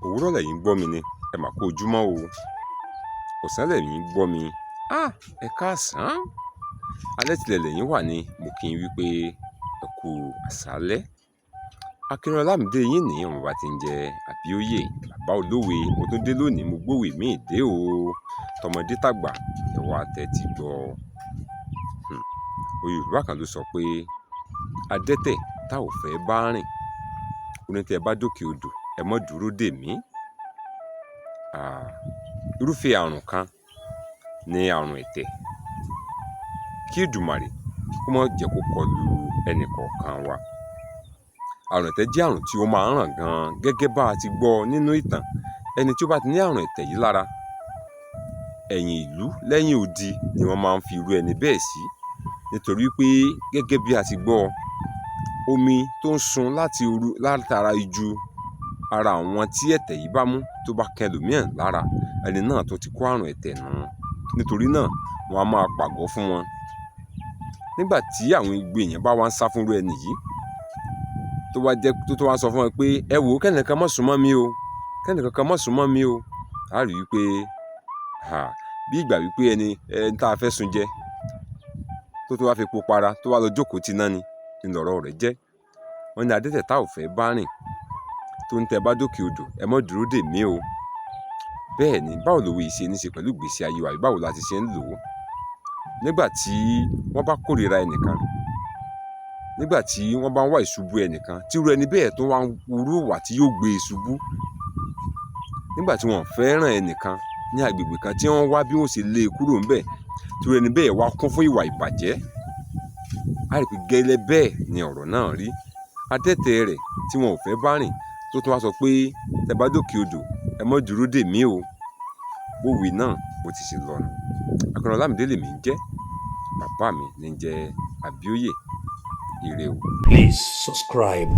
Òwúrọ̀ lẹ̀yin ń gbọ́ mi ni, ẹ mà kú ojúmọ́ o. Ọ̀sán lẹ̀yin ń gbọ́ mi, ẹ káàsán. Alẹ́ tilẹ̀ lẹ̀yin wà ni, mo kí yín wípé ẹ kú àṣálẹ́. Akin Ọlámídé yín ní ọmọ bá ti ń jẹ Àbíòye, bàbá olówe. Mo tún dé lónìí, mo gbówe míì dé o. Tọmọdé tàgbà, ẹ wá tẹ́tí gbọ́. Yorùbá kan ló sọ pé adẹ́tẹ̀ tá ò fẹ́ bá rìn, ó ní tẹ́ ẹ bá dókè odò, ẹ má dúró dè mí. Irúfẹ́ àrùn kan ní àrùn ẹ̀tẹ̀. Kí Èdùmàrè kó má jẹ́ kó kọlu ẹnì kọ̀ọ̀kan wa. Àrùn ẹ̀tẹ̀ jẹ́ àrùn tí ó máa ń ràn gan-an gẹ́gẹ́ bá a ti gbọ́ nínú ìtàn. Ẹni tí ó bá ti ní àrùn ẹ̀tẹ̀ yìí lára, ẹ̀yìn ìlú lẹ́yìn odi ni wọ́n máa ń fi irú ẹni bẹ́ẹ̀ sí. Nítorí pé gẹ́gẹ́ bí a ti gbọ́, omi tó ń sun láti oru látara iju ara àwọn tí ẹ̀tẹ̀ yìí bá mú, tó bá kan ẹlòmíràn lára, ẹni náà tó ti kó àrùn ẹ̀tẹ̀ nù. Nítorí náà, wọ́n á máa pàgọ́ fún wọn. Nígbà tí àwọn igbe èèyàn bá wá ń sá fún irú ẹni yìí, tó wá jẹ́ tó wá sọ fún wọn pé ẹ wò ó, kẹ́nìkan má súnmọ́ mi o, kẹ́nìkan kan má súnmọ́ mi o, a rí wípé bí ìgbà wípé ẹni ẹni tá a fẹ́ sun jẹ tó wá fi epo para, tó wá lọ jókòó ti iná ni lọ̀rọ̀ rẹ̀ jẹ́. Wọ́n ní adẹ́tẹ̀ tá ò fẹ́ bá rìn, tó ń tẹ́ bá dókè odò, ẹ má dúró dè mí o. Bẹ́ẹ̀ ni, báwo lòwe yìí ṣe ní ṣe pẹ̀lú ìgbésí ayé wa, àbí báwo la ti ṣe ń lò ó? Nígbà tí wọ́n bá kórìíra ẹnìkan, nígbà tí wọ́n bá ń wá ìṣubú ẹnìkan, tí irú ẹni bẹ́ẹ̀ tó wá ń wúrú ìwà tí yóò gbé e ṣubú. Nígbà tí wọ́n fẹ́ràn ẹnìkan ní agbègbè kan, tí wọ́n wá bí wọ́n ṣe lé e kúrò ńbẹ̀, tí irú ẹni bẹ́ẹ̀ wá kún fún ìwà ìbàjẹ́, a rí pé gẹ́lẹ́ bẹ́ẹ̀ ni ọ̀rọ̀ náà rí. Adẹ́tẹ̀ rẹ̀ tí wọn ò fẹ́ bá rìn, tó tún wá sọ pé tẹ bá dókè odò, ẹ má dúró dè mí o. Bówe náà bó ti ṣe lọ nù. Akin Ọlámídé lèmi ń jẹ́, bàbá mi ní jẹ́ Àbíòye. Ire o. Please subscribe.